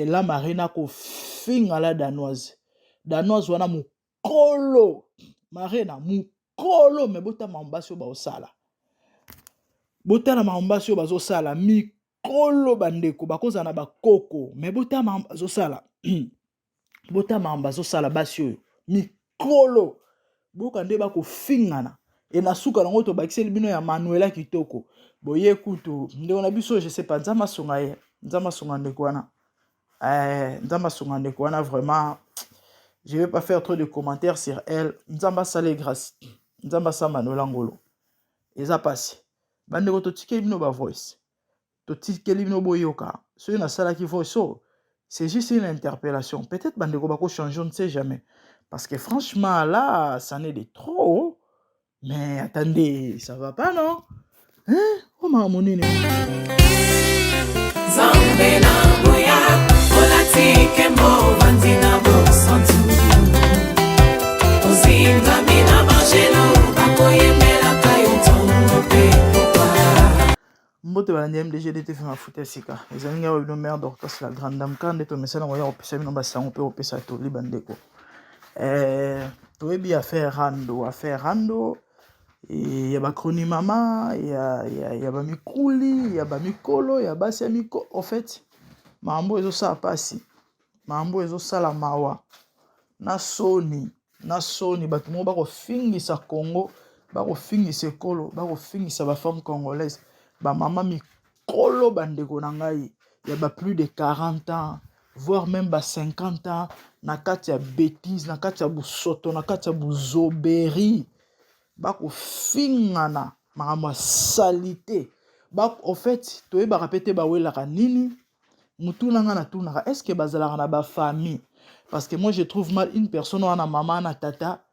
La Marina kofinga la Danoise. Danoise wana mokolo Marina mokolo, me botala makambo basi oyo baosala, botala makambo basi oyo bazosala mikolo. Bandeko bakozala na bakoko, me botala makambo bazosala, botala makambo bazosala basi oyo mikolo. Boyoka nde bakofingana. E na suka nango tobakiseli bino ya Manuela kitoko boye kutu ndeko na biso, je sais pas. Nzambe asunga ye, Nzambe asunga ndeko wana, Nzambe asunga ndeko wana. Vraiment, je vais pas faire trop de commentaires sur elle. Nzambe asala grâce, Nzambe asala Manuela ngolo. Eza pasi, bandeko. Totikeli bino bavoice, totikeli bino boyoka. Soki nasalaki voice oyo, c'est juste une interpellation. Peut-être bandeko bako changer, on ne sait jamais, parce que franchement là, ça n'est de trop. Mais attendez, ça va pas, non, hein? Oma monene. Nzambe na nguya, olati nkembo, ovandi na bosantu, ozingami na bangelo, bakoyembelaka yo ntongo mpe pokwa. Mbote balandi ya MDG DTV mafuta ya sika. Ezali ngai bino mare Dorcas la grande dame. Kaka nde tomesana koya kopesa bino basango mpe kopesa toli. Bandeko, toyebi affaire rando, affaire rando ya bachroni mama ya bamikuli, ya bamikolo, ya basi ya mikolo. En fait, makambo ezosala mpasi, makambo ezosala mawa na soni, na soni. Bato moko bakofingisa Congo, bakofingisa ekolo, bakofingisa bafemme congolaise, bamama mikolo. Bandeko na ngai ya ba plus de 40 ans, voire même ba 50 ans, na kati ya bétise, na kati ya busoto, na kati ya buzoberi, bakofingana makambo ya saleté. En fait, toyebaka mpe te bawelaka nini. Mutuna nga natunaka: est ce que bazalaka na bafamille? Parce que moi, je trouve mal une personne wana, mama na tata,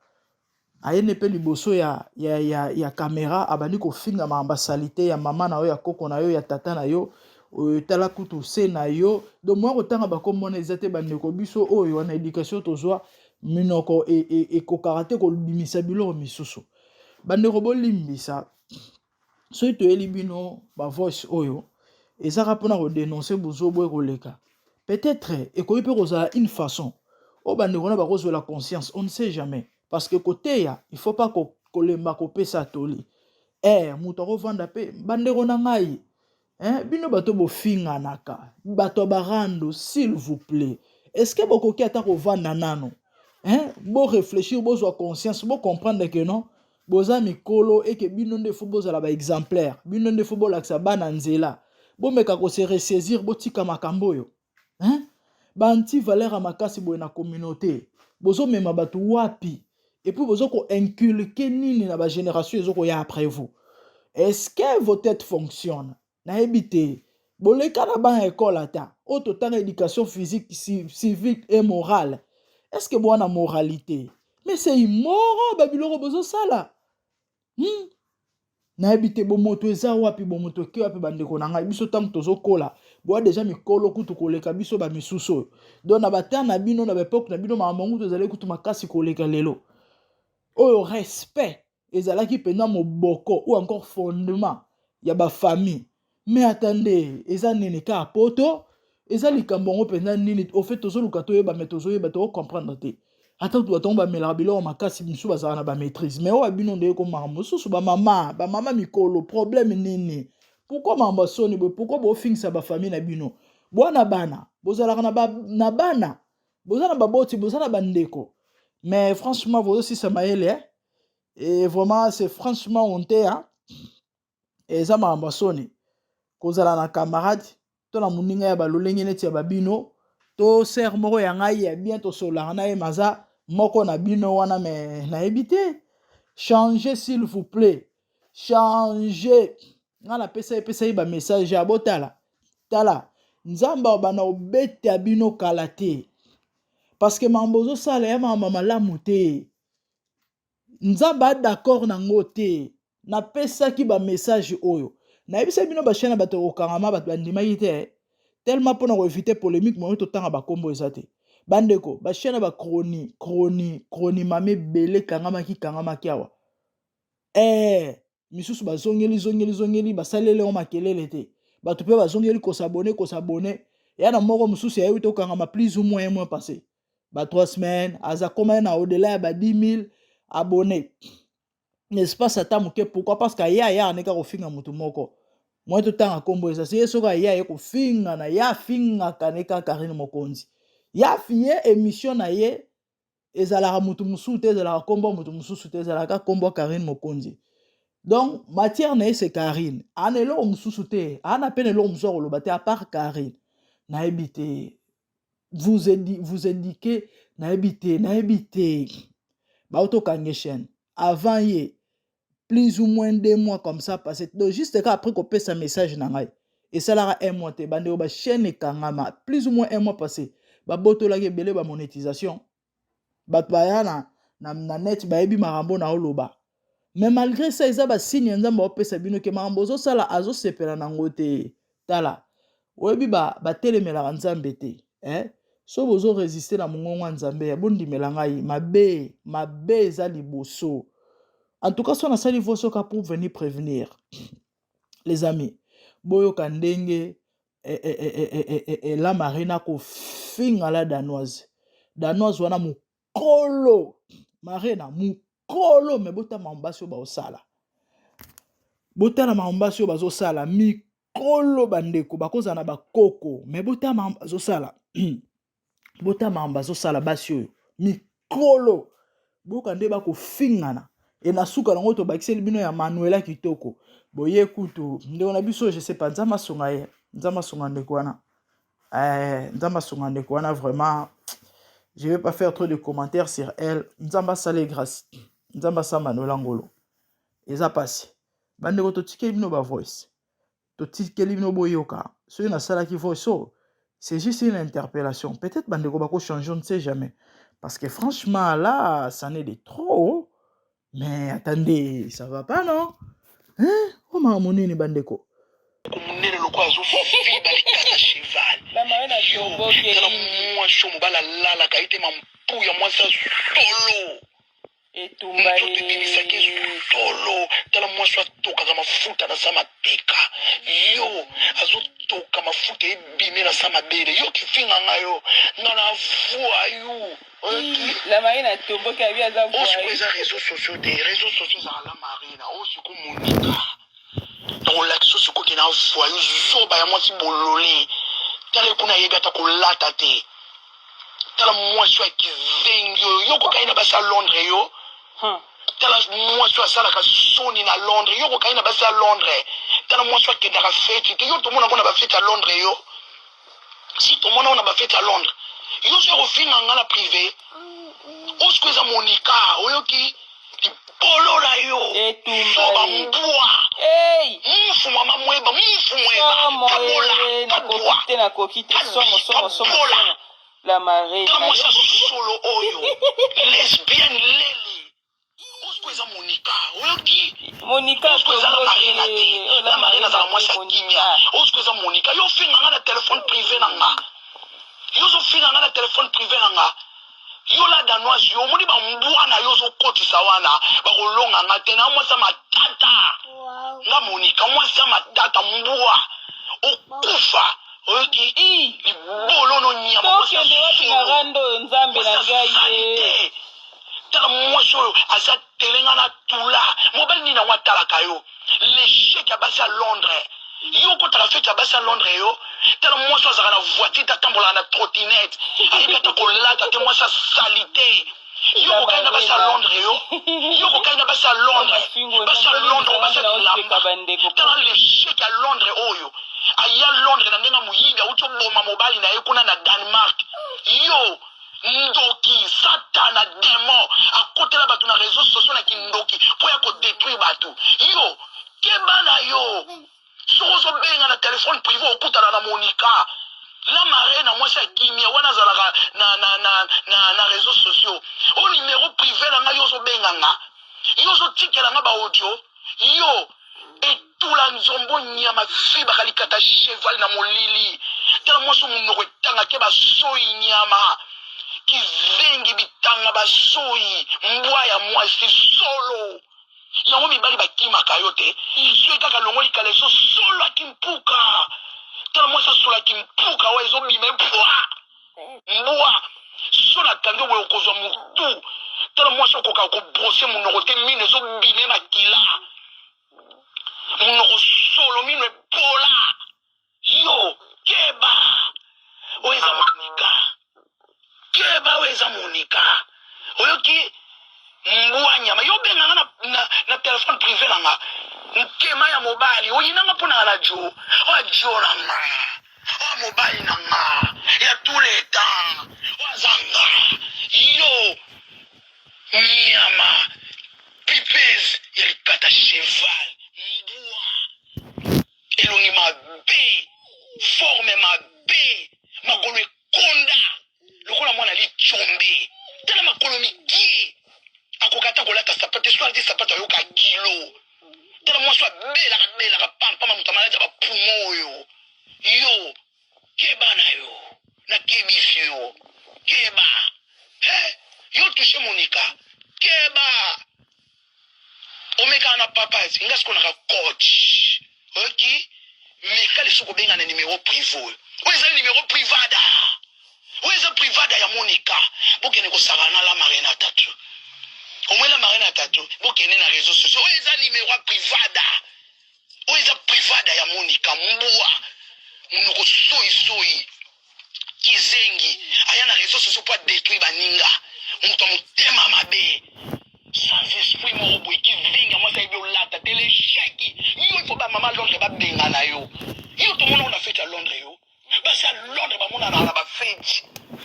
ayende mpe liboso ya caméra, abandi kofinga makambo ya saleté ya mama na yo, ya koko na yo, ya tata na yo, oyo tala kutu se na yo. Donc mwa kotanga bakomona eza te. Bandeko, biso oyo wana éducation tozwa, minoko ekokaka te kobimisa biloko misusu. Bandeko, bolimbisa soki toyeli bino bavoice oyo, ezaka mpona kodénoncer bozobo ekoleka. Peut-être ekoki mpe kozala une façon oyo bandeko na bakozwela conscience, on ne sait jamais, parce que koteya, il faut pas kolemba kopesa toli. Moto akovanda mpe. Bandeko na ngai, bino bato bofinganaka, bato ya barando, s'il vous plaît, est ce que bokoki ata kovanda nano, hein? Boréfléchir, bozwa conscience, bocomprendre que non, boza mikolo, eke bino nde faut bozala baexemplaire, bino nde faut bolakisa bana nzela. Bomeka kose ressaisir, botika makambo oyo, hein? Baanti valeur ya makasi boye na communauté, bozomema bato wapi? Et puis bozo koinculquer nini na bagénération ezokoya après vous? Est-ce que vos têtes fonctionnent? Nayebi te. Boleka na bana ekole, ata oyo totanga éducation physique, civique et morale, est ce que bwana moralité? Mais c'est immoral, babiloko bozosala, Nayebi te bomoto eza wapi, bomoto eke wapi? Bandeko na ngai, biso ntango tozokola, boya déjà mikolo kutu koleka biso bamisusu oyo. Donc na batemps na bino, na baépoque na bino, makambo yango tozali kutu makasi koleka lelo oyo. Respect ezalaki mpenza moboko ou encore fondement ya bafamille. Mais attendez, eza nini kaka poto? Eza likambo yango mpenza nini? Au fait, tozoluka toyeba, mais tozoyeba, tokocomprendre te. Ata bato yango bamelaka biloko makasi, misusu bazalaka na bamaîtrise, mais oyo bino nde ekomaka mosusu. Bamama mikolo, problème nini? Pourquoi makambo ya soni boye? Pourquoi bofingisa bafamille na bino? Bwana bana bozalaka na bana, boza na baboti, boza na bandeko. Mais franchement, bozosisa mayele, eh? Et vraiment, c'est franchement honte, hein? Eza makambo ya soni kozala na camarade to na moninga ya balolenge neti ya babino to sœur moko ya ngai ya bien, tosololaka na ye, maza moko na bino wana. Mais nayebi te. Changer, s'il vous plaît, changer. Ngai napesa, epesa ye bamessage ya botala tala. Nzambe abanda kobeta bino kala te, parce que makambo ozosala ya makambo malamu te. Nzambe ad'accord nango te. Napesaki bamessage oyo, nayebisa bino bachaîne ya bato kokangama, bato bandimaki te. Tellement mpona koéviter polémique, moyo totanga bakombo eza te. Bandeko, bachaîne ya bachroni chroni chroni mama ebele kangamaki, kangamaki awa. Misusu bazongeli, zongeli, zongeli, basaleli yango makelele te. Bato mpe bazongeli kos'abonner, kos'abonner. Ya na moko mosusu yayebi tokangama plus ou moins un mois passé, ba 3 semaines, aza koma ye na au-delà ya ba 10 000 abonnés, espace ata moke. Pourquoi? Parce que aya aya aneka kofinga motu moko moi totanga nkombo eza se ye. Soki aya aye kofinga na ye, afingaka ne kaka Karine Mokonzi. Ya fi ye émission na ye ezalaka motu mosusu te, ezalaka nkombo ya motu mosusu te, ezalaka nkombo ya Karine Mokonzi. Donc matière na ye, c'est Karine. Ana eloko mosusu te, ana mpe na eloko mosusu ya koloba te à part Karine. Nayebi te, vous, vous éduquez, nayebi te, nayebi te. Baotokange chaîne avant ye plus ou moins 2 mois comme ça passé. Donc juste kaka après kopesa message na ngai, esalaka un mois te, bandeko, bachaîne ekangama. Plus ou moins un mois passé, babotolaki ebele bamonétisation. Bato baya na net, bayebi makambo na oloba. Mais malgré ça, eza basigne ya Nzambe aopesa bino ke makambo ozosala, azosepela nango te. Tala, oyebi, batelemelaka Nzambe te, eh? So bozoresiste na mongongo ya Nzambe, ya bondimela ngai, mabe mabe eza liboso. En tout cas, so nasali vosoka pour venir prévenir les amis. Boyoka ndenge la Marina kofinga la Danoise. Danoise wana mokolo Marina mokolo me botala makambo basi oyo baosala, botala makambo basi oyo bazosala mikolo. Bandeko bakozala na bakoko, me botala makambo bazosala, botala makambo bazosala basi oyo mikolo. Boyoka nde bakofingana. E na suka nango, tobakiseli bino ya Manuela kitoko boye. Kutu ndeko na biso, je sais pas, Nzambe asunga ye, Nzambe asunga ndeko wana, Nzambe asunga ndeko wana. Vraiment, je vais pas faire trop de commentaires sur elle. Nzambe asala grâce, Nzambe asala Manuela ngolo. Eza pasi, bandeko. Totikeli bino bavoice, totikeli bino boyoka. Soki nasalaki voice oyo, c'est juste une interpellation. Peut-être bandeko bako changer, on ne sait jamais, parce que franchement là, ça n'est de trop. Mais attendez, ça va pas, non, hein? Oma monene, bandeko. Monene lokola azofiba likata cheval. Yo, tala mwasi oyo, mobali alalaka ye te, mampuya, mwasi ya solo. Etumba. Nzoto ebimisaki solo. Tala mwasi oyo, atokaka mafuta na sa mapeka. Yo, azotoka mafuta ebime na sa mabele. Yo kifinga ngai, yo nga na voyou, oyoki? La Marine atomboki, abi aza Oyo sikoyo voyou. Eza réseau sociaux te, réseau sociaux ezala la Marina. Oyo sikoyo Monika, nakolakisa sikoyo ke na voyou. Zoba ya mwasi, bolole. Tala kuna, ayebi ata kolata te. Tala mwasi oyo ya kizengi oyo. Yo kokai na basi ya Londres, yo. Tala mwasi oyo asalaka soni na Londres. Yo kokai na basi ya Londres. Tala mwasi oyo akendaka feti te. Yo, tomona ngo na bafeti ya Londres. Yo si tomona ngo na bafeti ya Londres. Yo so kofinga nga na privé. Oyo sikoyo eza Monika, oyoki? Libolo na yo. Etumba. Zoba. Ye. Mbwa. Hey! Mufu, mama mweba, mufu mweba. Somo. Kabola. Eh, nakoki Kabwa. te, nakoki te. Somo, somo, somo. Kabola. Somo la Marine. Tala mwasi ya solo oyo, lesbienne lele. Oyo sikoyo eza Monika, oyoki? Monika. Oyo sikoyo eza la Marina te. La Marina azala mwasi ya kimia. Oyo sikoyo eza Monika. Yo ofinga nga na telefone privé na nga. Yo ozofinga nga na telefone privé na nga. Yo la Danoise, yo omoni bambwa na yo ozokotisa wana, bakolonga nga te. Na mwasi ya matata, nga Monika, mwasi ya matata, mbwa, okufa, oyoki? Libolo no, nyama, mwasi ya Tokende wapi na solo. rando oyo, Nzambe na Mwasi ya ngai ye? saleté. Tala mwasi oyo aza telenga na tula. Mobali nini yango atalaka yo? L'échec ya basi ya Londres. Yo okotaka fete ya basi ya Londres, yo. Tala mwasi oyo, azalaka na voiture te, atambolaka na trottinette, ayebi ata kolata te, mwasi ya saleté. Yo kokai na basi ya Londres, yo. Yo kokai na basi ya Londres, basi ya Londres, basi ya bilamba. Tala l'échec ya Londres oyo. Aya Londres na ndenge moyibi, auti oboma mobali na ye kuna na Danemark. Yo ndoki, satana, démon, akotela bato na réseau sociaux na kindoki mpo ya kodétruire bato. Yo keba na yo. Soki ozobenga na telefone privé, okutana na Monika la Mare na mwasi ya kimia wana azalaka na réseau sociaux. Oyo numéro privé na ngai, yo ozobenga nga, yo ozotikela nga baaudio. Yo etula nzombo, nyama, fibaka likata cheval na molili. Tala mwasi monoko etangake basoyi, nyama, kizengi, bitanga basoyi, mbwa ya mwasi, solo yango. Mibali bakimaka yo te. Soki kaka longoli kaleso, solo akimpuka. Tala mwasi asolaki mpuka oyo ezobima epwa mbwa so nakangi boye okozwa motu. Tala mwasi okoka kobrose monoko te, mino ezobima makila, monoko solo, mino epola. Yo keba, oyo eza Monika. Keba, oyo eza Monika. Oyoki mbwa nyama yo obenganga na, na, na telefone privé na nga nkema ya mobali oyinanga mpo nanga na jo oyo ajo na nga oyo mobali na nga ya tout le temps oyo aza nga yo nyama pipes ya likata cheval mbwa elongi mabe forme mabe makolo ekonda lokola mwana licombe. Tala makolo mikie, akoka ata kolata sapato so alati sapato ayoka kilo. Tala mwasi abelaka belaka pampama moto amaladi ya bapumo oyo. Yo keba na yo, nakebisi yo, keba. He, yo touche Monika, keba omekaka na papa nga sikoyo naka coach. Oyoki meka lisusu kobenga na numero privé oyo. Oyo ezali numero privada, oyo eza privada ya Monika. Bokende kosakana na la marina tatu, omoi la marina tatu, bokende na réseau sociaux. Oyo eza numero ya privada, oyo eza privada ya Monika. Mbwa monoko soyisoyi kizengi aya na réseau sociaux mpo adétruire baninga, moto ya motema mabe sans esprit moko boye, kizengi ya mwasi ayebi olata te l'échec. Yo ifo bamama Londres babengana yo. Yo tomona na fete ya Londres, yo basi ya Londres bamonana na bafeti.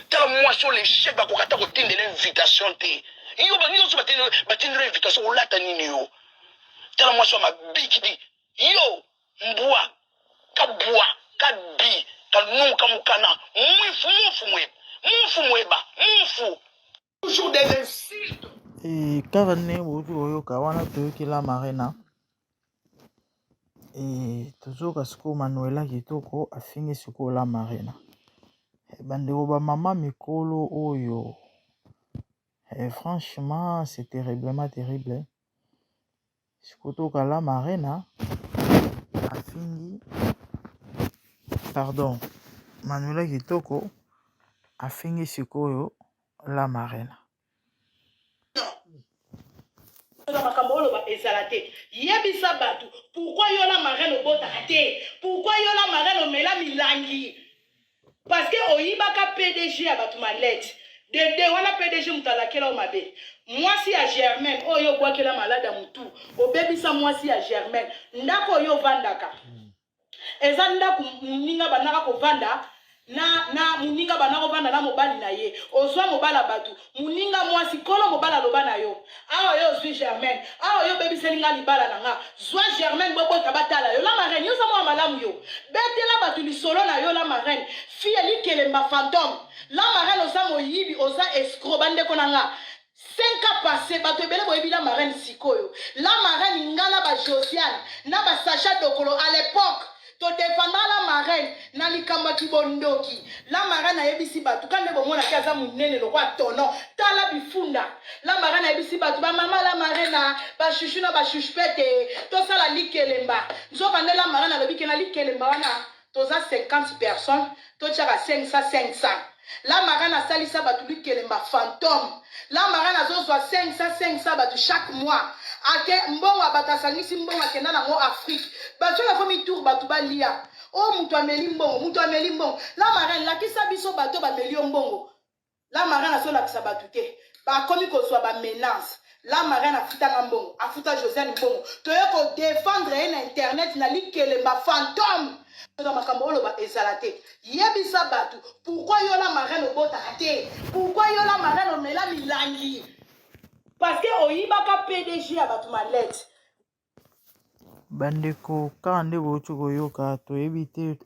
Tala mwasi oyo l'échec, bakoka ata kotindela invitation te. Yo nyonso batindela invitation, olata nini yo? Tala mwasi oyo mabikidi yo mbwa kabwa kabi kanuka mokana mwifu mufu mweba mufu mweba mufu toujours des insultes. E, kaka ndenge bouti koyoka wana, toyoki la marena e, tozoyoka sikoyo Manuela Kitoko afingi sikoyo la marena e, bandeko bamama mikolo oyo e, franchement c'est terriblement terrible. Sikoyo toyoka la marena afingi, pardon, Manuela Kitoko afingi sikoyo la marena. Na makambo oloba ezala te. Yebisa bato pourquoi yo la marraine obotaka te, pourquoi yo la marraine omela milangi, parce que oyibaka PDG ya bato malete dede wana. PDG moto alakela yo mabe, mwasi ya Germaine oyo obwakela malade ya motu, obebisa mwasi ya Germaine. Ndako oyo ovandaka eza ndako moninga bandaka kovanda na moninga, banda kovanda na mobali na ye. Ozwa mobali ya bato, moninga mwasi, kolo mobali aloba na yo awa yo ozwi Germaine, awa yo obebiseli nga libala na nga. Zwa Germaine, bobota, batala yo. La marraine, yo oza mwana malamu, yo betela bato lisolo na yo. La marraine, fille likelemba fantôme. La marraine, oza moyibi, oza escroc. Bandeko na nga, 5 ans passé, bato ebele boyebi la marraine. Sikoyo la marraine, nga na bajosiane na basacha Dokolo, à l'époque todefendra la marraine na likambo ya kibondoki. La marraine ayebisi bato ka nde bomonaki aza monene lokwa tono. Tala bifunda. La marraine ayebisi bato bamama la marraine, bashushu na bashushu pe te tosala likelemba. Nzoka nde la marraine alobi ke na likelemba wana toza 50 personnes, totiaka 500 500. La marraine asalisa bato likelemba fantôme. La marraine azozwa 500 500 bato chaque mois, ake mbongo ya bato, asangisi mbongo, akenda nango Afrique. Bato oyo akomi tour, bato balia oyo moto ameli mbongo, moto ameli mbongo. La marraine, lakisa biso bato bameli yo mbongo. La marraine azolakisa bato te, bakomi kozwa bamenace. La marraine afutanga mbongo, afuta Josiane mbongo, toye kodefendre ye na internet na likelemba fantôme. Na makambo oloba ezala te. Yebisa bato pourquoi yo la marraine obotaka te, pourquoi yo la marraine omela milangi, parce que oyibaka PDG ya bato malete. Bandeko, kaka nde bouti koyoka, toyebi te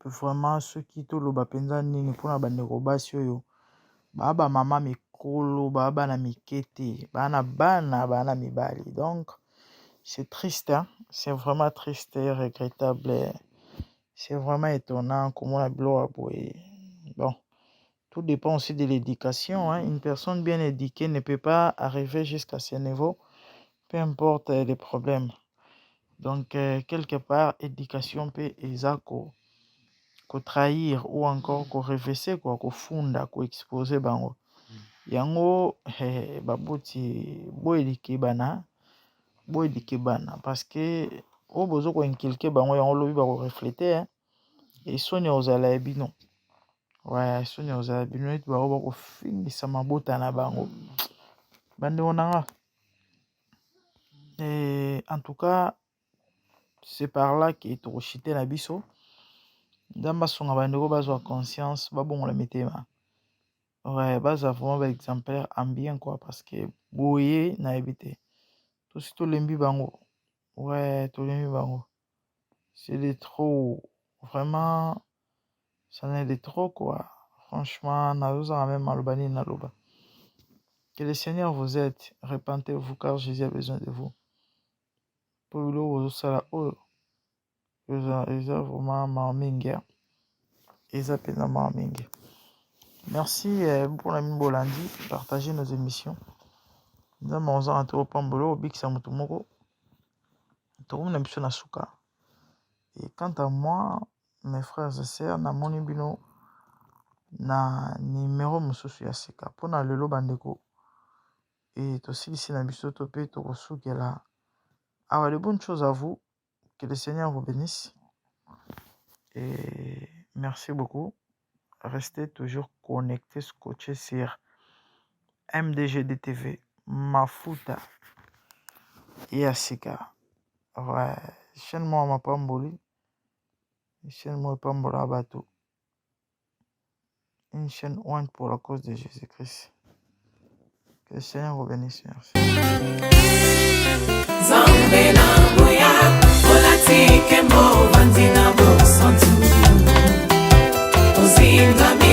vraiment soki toloba mpenza nini mpona bandeko basi oyo baa bamama mikolo, baa bana mike te, baa na bana, baa na mibali. Donc c'est triste, hein? C'est vraiment triste et regrettable, c'est vraiment étonnant komona biloko ya boye. Bon, tout dépend aussi de l'éducation, hein? Une personne bien éduquée ne peut pas arriver jusqu'à ce niveau, peu importe les problèmes. Donc quelque part éducation mpe eza ko Ko trahir ou encore ko revese quoi, kofunda, ko exposer bango. Yango baboti bo eduquer bana, bo eduquer bana parce que oyo bozo ko inculquer bango yango lobi bako refleter hein. Et soni ozala ya bino. Ouais, soni ozala ya bino neti bango bakofingisa mabota na bango. Bandeko na nga. Et en tout cas, c'est par là que tokochite na biso. Nzambe asunga bandeko bazwa conscience, babongola mitema. Ouais, baza vraiment ba exemplaire en bien quoi, parce que boye nayebi te. Tosi tolembi bango. Ouais, tolembi bango. C'est de trop. Vraiment, ça n'est de trop quoi. Franchement, nazozanga même maloba nini naloba. Que le Seigneur vous aide. Repentez-vous car Jésus a besoin de vous. Po biloko bozosala oyo eza eza vraiment mawa mingi. Eza mpenza mawa mingi. Merci mpona bino bolandi. Partagez nos émissions. Nzambe ozanga te opambola obikisa motu moko. Tokomi na biso na suka. Et quant à moi, mes frères et sœurs, namoni bino na numéro mosusu ya sika. Mpona lelo bandeko, e tosilisi na biso to mpe tokosukela awa. De bonnes choses à vous. Que le Seigneur vous bénisse. Et merci beaucoup. Restez toujours connectés, scotchés sur MDGD TV, Mafuta ya sika. Ouais, chaîne moko mapamboli, chaîne moko epambola bato. Une chaîne ointe pour la cause de Jésus-Christ. Que le Seigneur vous bénisse. Merci. Nzambe na nguya olati nkembo ovandi na bosantu ozingami.